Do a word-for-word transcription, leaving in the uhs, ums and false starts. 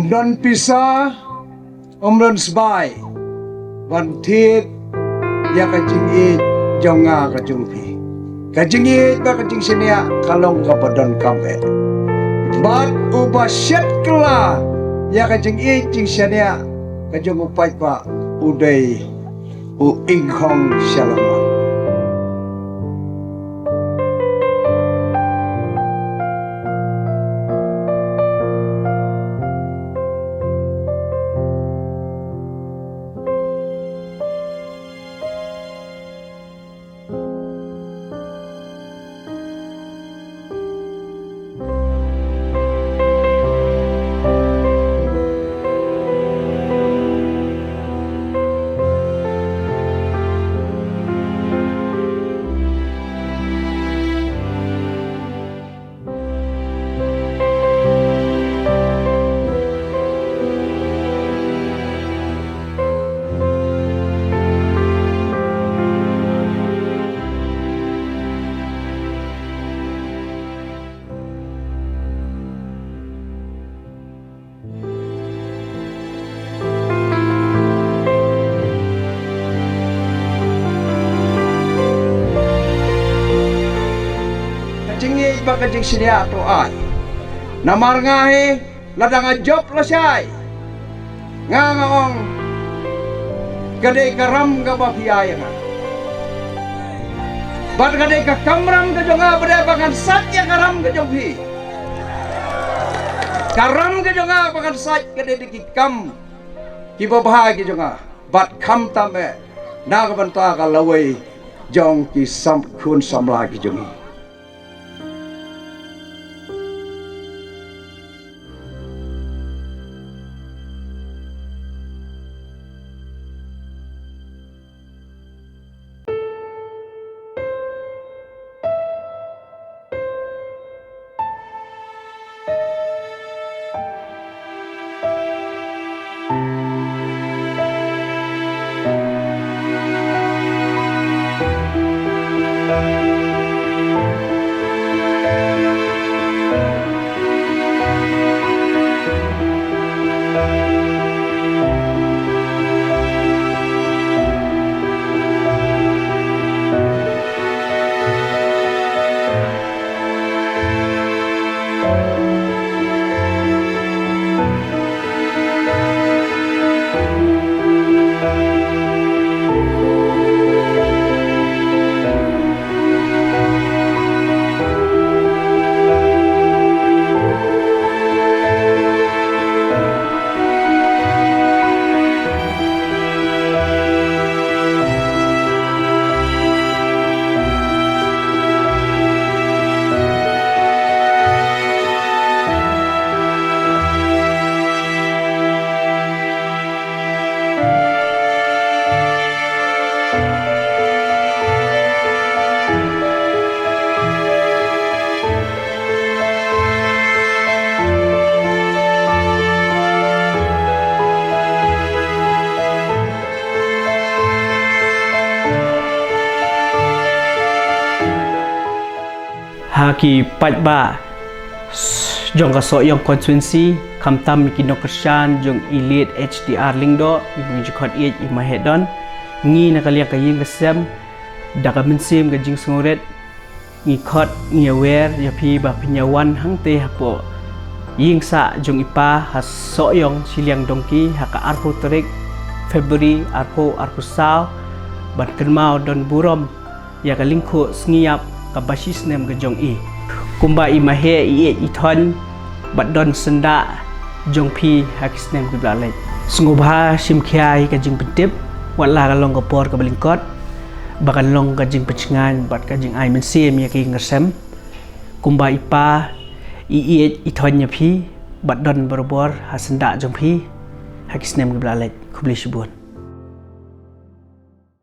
Don pisa, um don sbai ban thied ïa ka jingïeit jong nga ka jong phi. Ka jingïeit bad ka jingshaniah ka long kaba donkam eh. Bad uba shet kylla ïa ka jingïeit jingshaniah ka jong u paidbah u dei u Ingkhong Shalom. Ka jingïeit bad ka jingshaniah to ai. Namar nga hi, lada nga jop lashai, nga nga ong, ka dei ka ram kaba phi ai ïa nga. Bad ka dei ka kamram ka jong nga ba dei ba ngan sait ïa ka ram ka jong phi. Ka ram ka jong nga ba ngan sait ka dei da ki kam kiba bha ki jong nga. Bad khamtam eh na ka bynta ka lawei jong ki sam khun samla ki jong ngi. Ha ki paidbah jong ka Sohiong constituency, khamtam ki nongkyrshan jong i Late H D R Lyngdoh, i ba ngi ju khot ïeit i Maheh Don, ngi na ka liang ka ïing ka sem, da ka mynsiem ka jingsngewrit, ngi khot ngi ïawer ïa phi ba phin ïa wan hangtei hapoh ïing sah jong i pa ha Sohiong shiliang Dongki ha ka arphew tarik February arphew arphew saw, ban kynmaw don burom ïa ka lyngkhuh sngi ïap kaba shisnem ka jong i. Kumba i Maheh i ïeit i thoiñ bad don syndah jong phi ha ki snem kiba la leit. Sngewbha shim khia ïa ka jingpyntip, wat la ka long ka por kaba lyngkot, ba kan long ka jingpynshngaiñ bad ka jingai mynsiem ïa ka ïing ka sem. Kumba i pa i ïeit i thoiñ ïa phi bad don barabor ha syndah jong phi ha ki snem kiba la leit. Khublei shibun.